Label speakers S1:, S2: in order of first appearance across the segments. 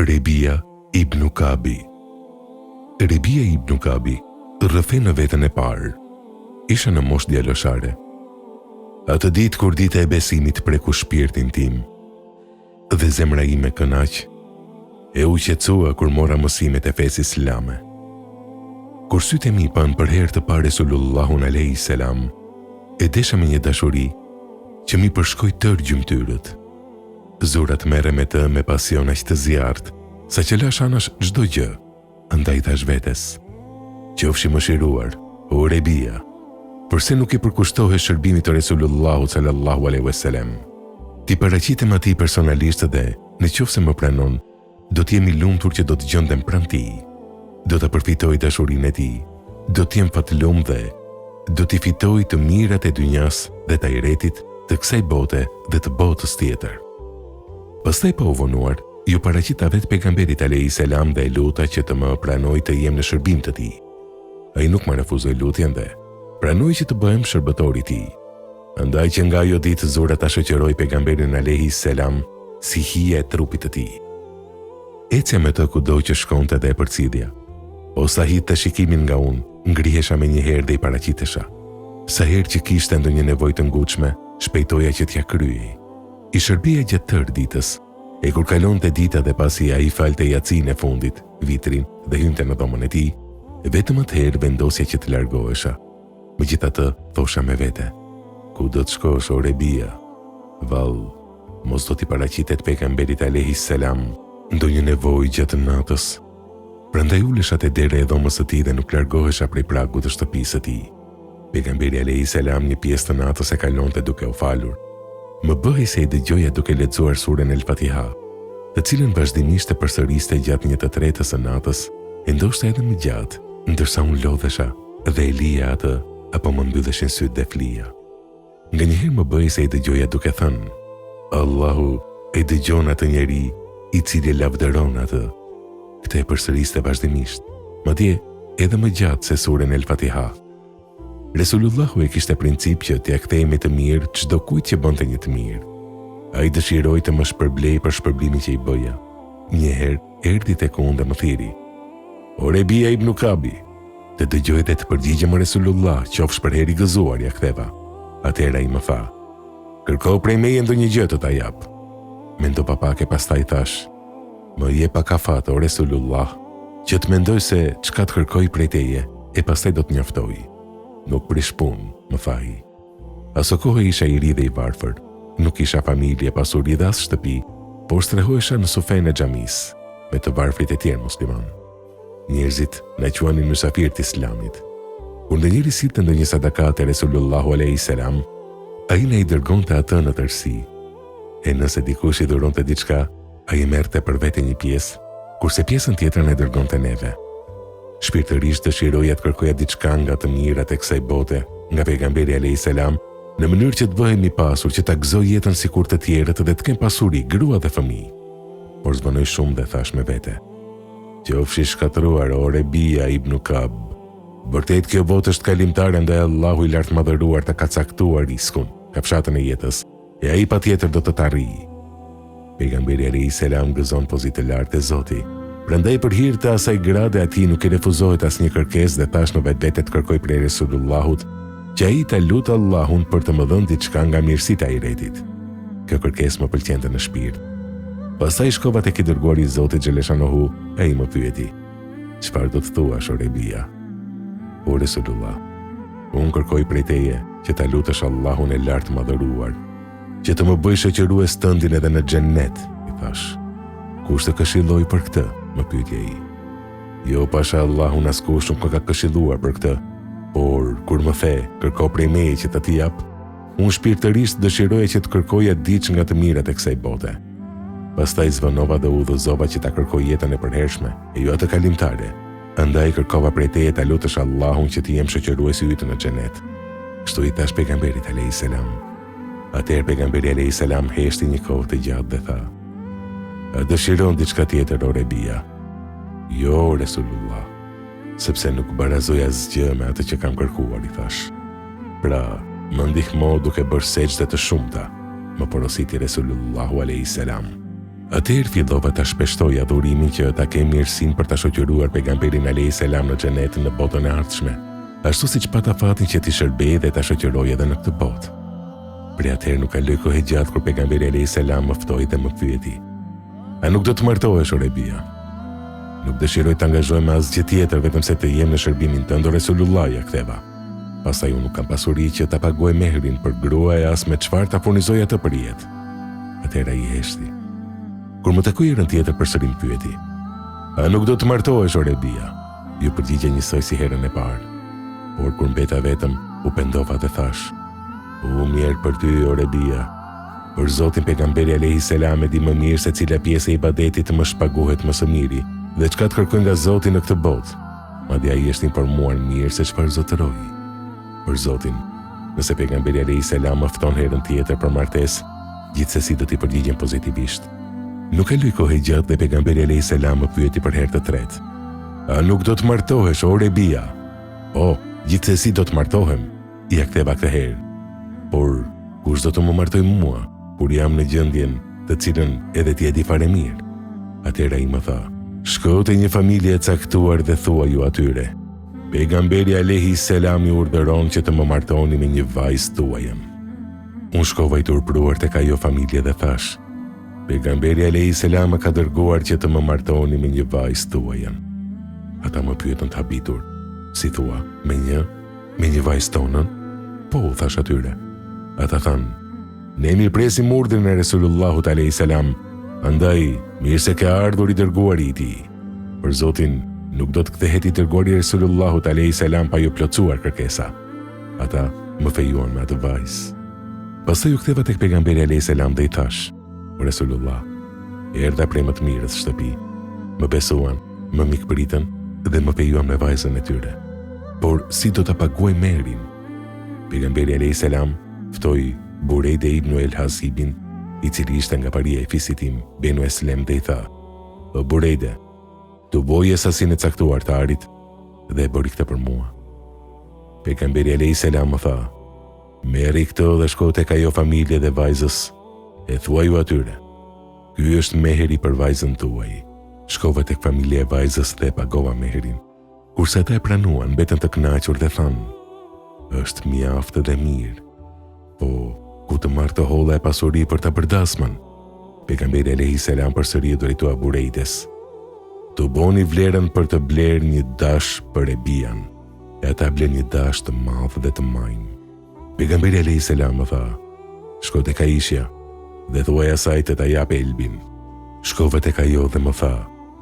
S1: Rebia ibnu Kabi Rebia ibnu Kabi rrëfen në vetën e parë. Isha në moshë djaloshare. Atë ditë kur dita e besimit preku shpirtin tim dhe zemra ime u kënaq e u qetësua kur mora mësimet e fesë islame. Kur sytë e mi panë për herë të parë Resulullahun alejhi selam, e desha me një dashuri që m'i përshkoi tërë gjymtyrët. Zura të merrem me të me pasion aq të zjarrtë, saqë lashë anash çdo gjë, andaj i thashë vetes, Qofsh i mëshiruar, o Rebia, përse nuk i përkushtohesh shërbimit të Resulullahut sallallahu alejhi ve selem? T'i paraqitem atij personalisht dhe, në qoftë se më pranon, Do të jem i lumtur që do të gjendem pranë tij. Do ta përfitoj dashurinë e tij. Do të jem fatlum dhe do t'i fitoj të mirat e dynjasë dhe të ahiretit, të kësaj bote dhe të botës tjetër. Pastaj pa u vonuar, iu paraqita vetë pejgamberit alejhi selam dhe e luta që të më pranojë të jem në shërbim të tij. Ai nuk ma refuzoi lutjen dhe pranoi që të bëhem shërbëtor i tij. Andaj që nga ajo ditë zura ta shoqëroj pejgamberin alejhi selam si hija e trupit të tij. Ecja me të kudo që shkonte dhe e përcillja. Posa hidhte shikimin nga unë, ngrihesha menjëherë dhe i paraqitesha. Sa herë që kishte ndonjë nevojë të ngutshme, shpejtoja që t'ia kryej. I shërbeja gjatë tërë ditës. E kur kalonte dita dhe pasi ai falte jacinë e fundit, vitrin dhe hynte në dhomën e tij, vetëm atëherë vendosja që të largohesha. Megjithatë, thosha me vete, Ku do të shkosh, o Rebia? Vallë, mos do t'i paraqitet pejgamberit alejhi selam ndonjë nevojë gjatë natës? Prandaj ulesha te dera e dhomës së tij dhe nuk largohesha prej pragut të shtëpisë së tij. Pejgamberi alejhi selam një pjesë të natës e kalonte duke u falur. Më bëhej se e dëgjoja duke lexuar suren El Fatiha, të cilën vazhdimisht e përsëriste gjatë një të tretës së natës e ndoshta edhe më gjatë, ndërsa unë lodhesha dhe e lija atë apo më mbylleshin sytë dhe flija. Nganjëherë më bëhej se e dëgjoja duke thënë, Allahu e dëgjon atë njeri i cili e lavdëron atë. Këtë e përsëriste vazhdimisht, madje edhe më gjatë se suren El Fatiha. Resulullahu e kishte princip që t'ia kthejë me të mirë çdokujt që bënte një të mirë. Ai dëshiroi të më shpërblejë për shpërblimin që i bëja. Një herë erdhi tek unë dhe më thirri. O Rebia ibnu Kabi, të dëgjoj dhe të përgjigjem o Resulullah, qofsh përherë i gëzuar, ia ktheva. Atëherë ai më tha, Kërko prej meje ndonjë gjë të ta jap. Mendova pak e pastaj thashë, Më jep pak afat, o Resulullah, që të mendoj se çka të kërkoj prej teje e pastaj do të njoftoj. Nuk prish punë, më tha ai. Asokohe isha i ri dhe i varfër. Nuk kisha familje, pasuri dhe as shtëpi, por strehohesha në sufenë e xhamisë, me të varfrit e tjerë muslimanë. Njerëzit na quanin mysafirë të Islamit. Kur ndonjëri sillte ndonjë sadaka te Resulullahu alejhi selam, ai na i dërgonte atë në tërësi. E nëse dikush i dhuronte diçka, ai e merrte për vete një pjesë, kurse pjesën tjetër na e dërgonte neve. Shpirtërisht dëshiroja të kërkoja diçka nga të mirat e kësaj bote, nga pejgamberi alejhi selam, në mënyrë që të bëhem i pasur, që ta gëzoj jetën sikur të tjerët dhe të kem pasuri, grua dhe fëmijë. Por s'vonoi shumë dhe thashë me vete. Qofsh i shkatërruar, o Rebia ibnu Kab. Vërtet kjo botë është kalimtare ndaj Allahu i Lartmadhëruar ta ka caktuar riskun, kafshatën e jetës, e ai patjetër do të të arrijë. Pejgamberi alejhi selam gëzon pozitë të lartë te Zoti. Prandaj për hir të asaj grade atij nuk i refuzohet asnjë kërkesë dhe thashë në vetvete të kërkoj prej Resulullahut që ai ta lutë Allahun për të më dhënë diçka nga mirësitë e ahiretit. Kjo kërkesë më pëlqente në shpirt. Pastaj shkova tek i dërguari i Zotit xheleshanuhu e ai më pyeti: Çfarë do të thuash o Rebia? O Resulullah, unë kërkoj prej teje që ta lutësh Allahun e Lartmadhëruar, që të më bëjë shoqërues tëndin edhe në xhennet, i thashë. Kush të këshilloi për këtë? më pyeti ai. Jo, pasha Allahun askush nuk më ka këshilluar për këtë, por kur më the, kërko prej meje që të t'i jap, Unë shpirtërisht dëshiroja që të kërkoja diç nga të mirat e kësaj bote. Pastaj s'vonova dhe u udhëzova që ta kërkoj jetën e përhershme, e jo atë kalimtare. Andaj kërkova prej teje ta lutësh Allahun që të jem shoqëruesi yt në xhenet. Kështu i thashë pejgamberit alejhi selam. Atëherë pejgamberi alejhi selam heshti një kohë të gjatë dhe tha: A dëshiron diçka tjetër o Rebia? Jo, Resulullah. Sepse nuk barazoj asgjë me atë që kam kërkuar, i thashë. Pra, më ndihmo duke bërë sexhde të shumta, më porositi Resulullahu alejhi selam. Atëherë fillova ta shpeshtoj adhurimin që ta kem mirësinë për ta shoqëruar pejgamberin alejhi selam në xhenet në botën e ardhshme, ashtu siç pata fatin që t'i shërbej dhe ta shoqëroj edhe në këtë botë. Prej atëherë nuk kaloi kohë e gjatë kur pejgamberi alejhi selam më ftoi dhe më pyeti: A nuk do të martohesh o Rebia? Nuk dëshiroj të angazhohem me asgjë tjetër vetëm se të jem në shërbimin tënd o Resulullah, ia ktheva. Pastaj unë nuk kam pasuri që ta paguaj mehrin për grua e as me çfarë ta furnizoj atë për jetë. Atëherë ai heshti. Kur më takoi herën tjetër përsëri më pyeti: A nuk do të martohesh o Rebia? Iu përgjigja njësoj si herën e parë. Por kur mbeta vetëm, u pendova dhe thashë: U mjerë për ty o Rebia. Për Zotin pejgamberi alejhi selam e di më mirë se cila pjesë e ibadetit më shpaguhet më së miri dhe çka të kërkoj nga Zoti në këtë botë. Madje ai është informuar mirë se çfarë zotëroj. Për Zotin, nëse pejgamberi alejhi selam më fton herën tjetër për martesë, gjithsesi do t'i përgjigjem pozitivisht. Nuk kaloi kohë e gjatë dhe pejgamberi alejhi selam më pyeti për herë të tretë. A nuk do të martohesh, o Rebia? Po, gjithsesi do të martohem, ia ktheva këtë herë. Por, kush do të më martojë mua, kur jam në gjendjen të cilën edhe ti e di fare mirë? Atëherë ai më tha, shko te një familje e caktuar dhe thuaju atyre, Pejgamberi alejhi selam ju urdhëron që të më martoni me një vajzë tuajën. Unë shkova i turpëruar tek ajo familje dhe thashë, Pejgamberi alejhi selam më ka dërguar që të më martoni me një vajzë tuajën. Ata më pyetën të habitur, si thua, me një? Me një vajzë tonën? Po, u thashë atyre. Ata thanë, ne mirëpresim urdhrin e Resulullahut alejhi selam, andaj, mirë se ke ardhur i dërguari i tij. Për Zotin, nuk do të kthehet i dërguari i Resulullahut alejhi selam pa iu plotësuar kërkesa. Ata më fejuan me atë vajzë. Pastaj u ktheva tek pejgamberi alejhi selam dhe i thashë, O Resulullah, erdha prej më të mirës shtëpi. Më besuan, më mikpritën dhe më fejuan me vajzën e tyre. Por si do ta paguaj mehrin? Pejgamberi alejhi selam ftoi Burejde ibnu El Hasibin, i cili ishte nga paria e fisit tim, Benu Eslem dhe i tha: O Burejde, tuboje sasinë e caktuar të arit dhe e bëri këtë për mua. Pejgamberi alejhi selam më tha: Merri këto dhe shko tek ajo familje dhe vajzës e thuaju atyre, Ky është mehri për vajzën tuaj. Shkova tek familja e vajzës dhe e pagova mehrin. Kurse ata e pranuan, mbetën të kënaqur dhe thanë, Është mjaft dhe mirë. Po, ku të marr të holla e pasuri për ta bërë dasmën? Pejgamberi alejhi selam përsëri iu drejtua Burejdes. Tuboni vlerën për të blerë një dash për Rebian. E ata blenë një dash të madh dhe të majmë. Pejgamberi alejhi selam më tha, shko tek Aishja dhe thuaj asaj të ta japë elbin. Shkova tek ajo dhe më tha,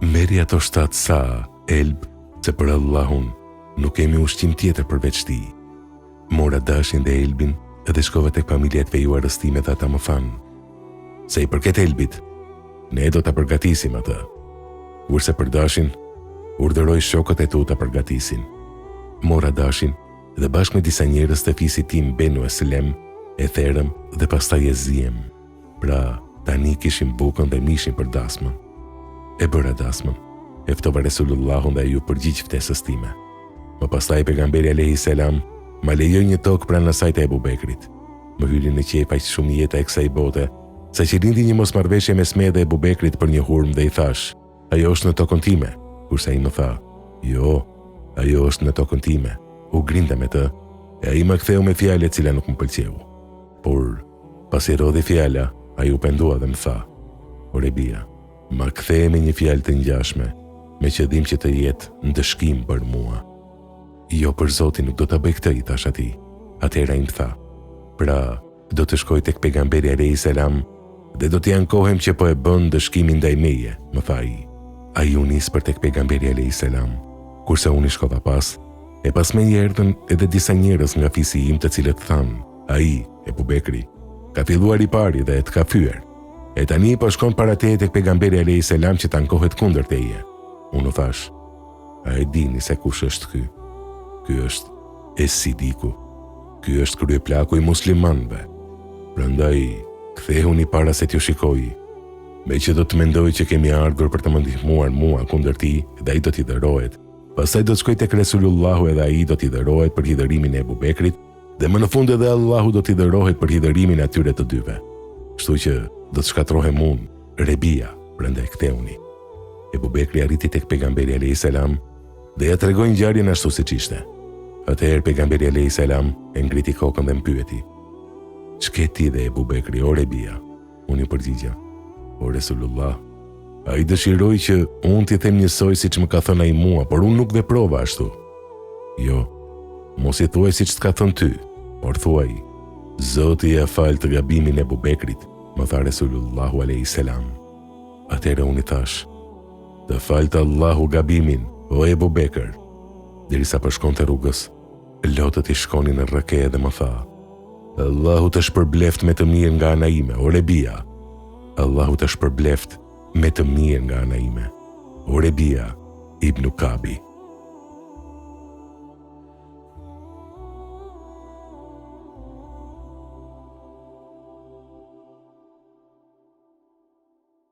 S1: merri ato 7 sa elb se për Allahun nuk kemi ushqim tjetër përveç tij. Mora dashin dhe elbin dhe shkova tek familja e të fejuarës time dhe ata më thanë, Sa i përket elbit, ne do ta përgatisim atë. Kurse për dashin, urdhëroji shokët e tu ta përgatisin. Mora dashin dhe bashkë me disa njerëz të fisit tim Benu Eslem e therëm dhe pastaj e ziem. Pra, tani kishim bukën dhe mishin për dasmën. E bëra dasmën. E ftova Resulullahun dhe ai iu përgjigj ftesës time. Më pastaj pejgamberi alejhi selam ma lejoi një tokë pranë asaj të Ebu Bekrit. Më hyri në qejf aq shumë jeta e kësaj bote, saqë lindi një mosmarrëveshje mes meje dhe Ebu Bekrit për një hurmë dhe i thashë, ajo është në tokën time, kurse ai më tha, jo, ajo është në tokën time. U grinda me të, e ai ma ktheu me fjalë e cila nuk më pëlqeu. Por, pasi rrodhi fjala, ai u pendua dhe më tha, o Rebia, ma kthe me një fjalë të ngjashme, me qëllim që të jetë ndëshkim për mua. Jo për Zotin nuk do ta bëj këtë, i thashë atij. Atëherë ai më tha, pra, do të shkoj tek pejgamberi alejhi selam dhe do t'i ankohem që po e bën ndëshkimin ndaj meje, më tha ai. Ai u nis për tek pejgamberi alejhi selam, kurse unë i shkova pas, e pas meje erdhën edhe disa njerëz nga fisi im të cilët thanë, ai, Ebu Bekri, ka filluar i pari dhe të ka fyer. E tani po shkon para teje tek pejgamberi alejhi selam që të ankohet kundër teje. Unë u thashë, A e dini se kush është ky? Ky është Es-Sidiku. Ky është kryeplaku i muslimanëve. Prandaj, kthehuni para se t'ju shikojë, meqë do të mendojë që kemi ardhur për të më ndihmuar mua kundër tij dhe ai do të hidhërohet. Pastaj do të shkojë tek Resulullahu edhe ai do të hidhërohet për hidhërimin e Ebu Bekrit dhe më në fund edhe Allahu do të hidhërohet për hidhërimin e atyre të dyve. Kështu që do të shkatërrohem unë, Rebia. Prandaj kthehuni. Ebu Bekri arriti tek pejgamberi alejhi selam dhe ia tregoi ngjarjen ashtu siç ishte. Atëherë pejgamberi alejhi selam e ngriti kokën dhe më pyeti: Ç'ke ti dhe Ebu Bekri, o Rebia? Unë iu përgjigja: O Resulullah, ai dëshiroi që unë t'i them njësoj siç më ka thënë ai mua, por unë nuk veprova ashtu. Jo, mos i thuaj siç të ka thënë ty, por thuaj, Zoti ia faltë gabimin Ebu Bekrit, më tha Resulullahu alejhi selam. Atëherë unë i thashë, Të faltë Allahu gabimin, o Ebu Bekër. Derisa po shkonte rrugës, lotët i shkonin në rrëke dhe më tha, Allahu të shpërbleftë me të mirë nga ana ime, o Rebia. Allahu të shpërbleftë me të mirë nga ana ime, o Rebia ibnu Kabi.